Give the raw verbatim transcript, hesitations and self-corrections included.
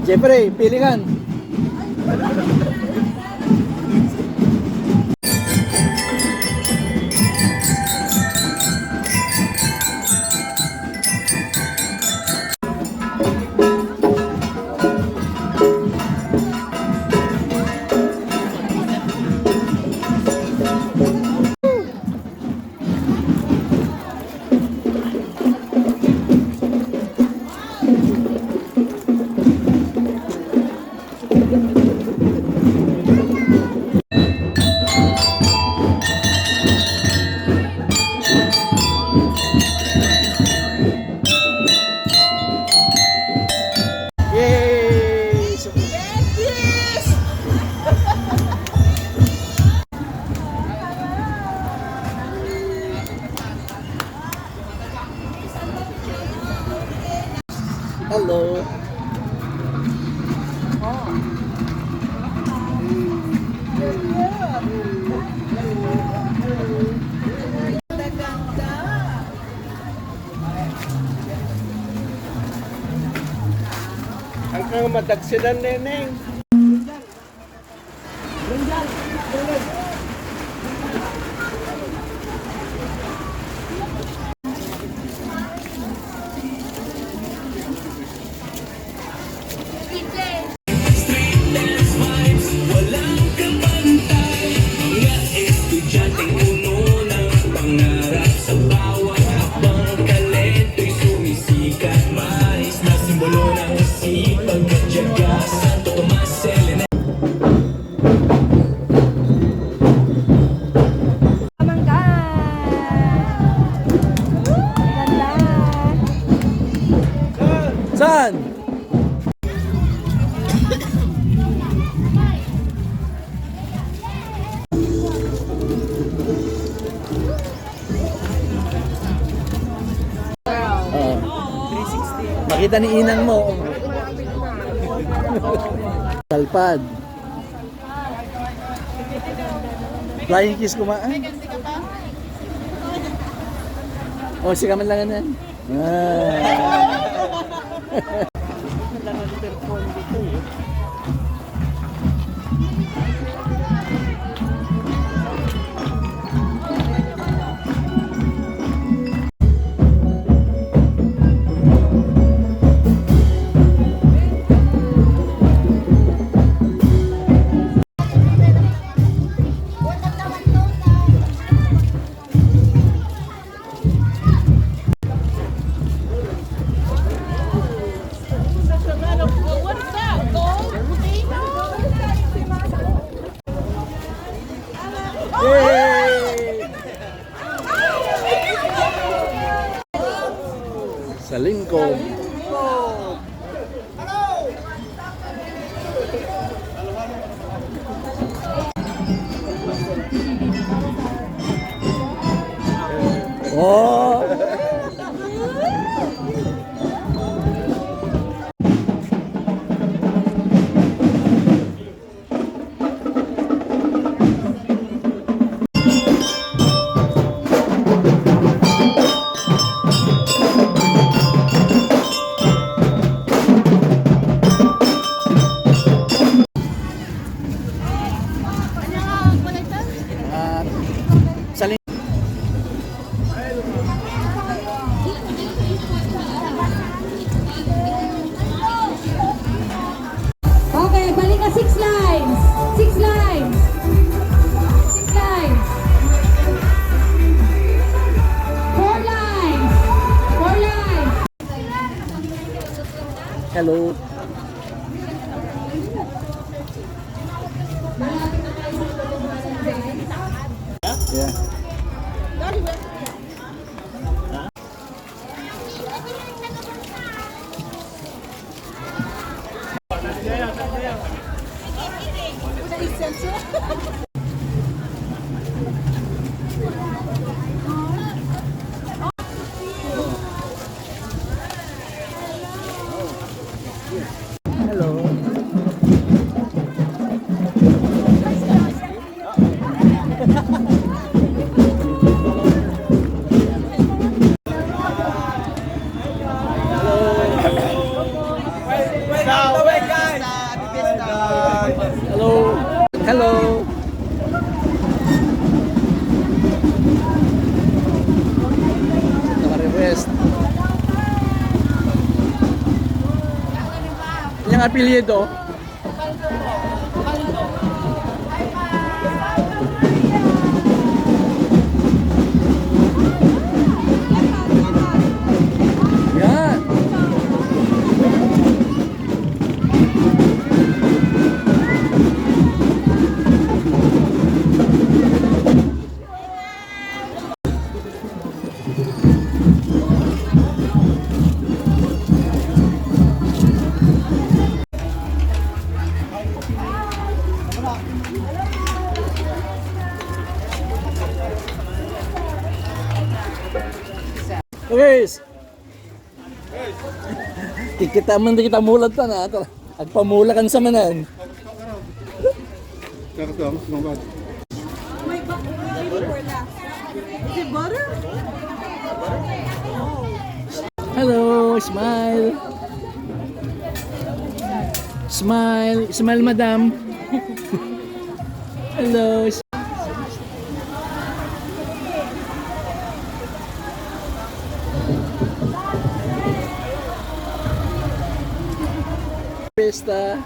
Jeffrey, pili kan. Yay! Hello. Ang kang mataksidan, Neneng. Mangga. Ganda. Saan? Oo. Makita ni inang mo. Talpad. Flying kiss ko ma-, ay. Oh, si kaman lang yan. Ah. Yay! Sa lingkod. Oh! Ah, sa lin- Okay, balik ka, six lines. Six lines. Six lines. Four lines. Four lines. Hello. Yeah. Hello. Hello. Hello. Naka-request. Yung apelyido? Yan. Guys, kikita man di kita mulad tan, ah. Agpamulakan sa manan. Kakasama ko, sumabad. Is it butter? Hello, smile. Smile, smile, madam. Hello. Pesta.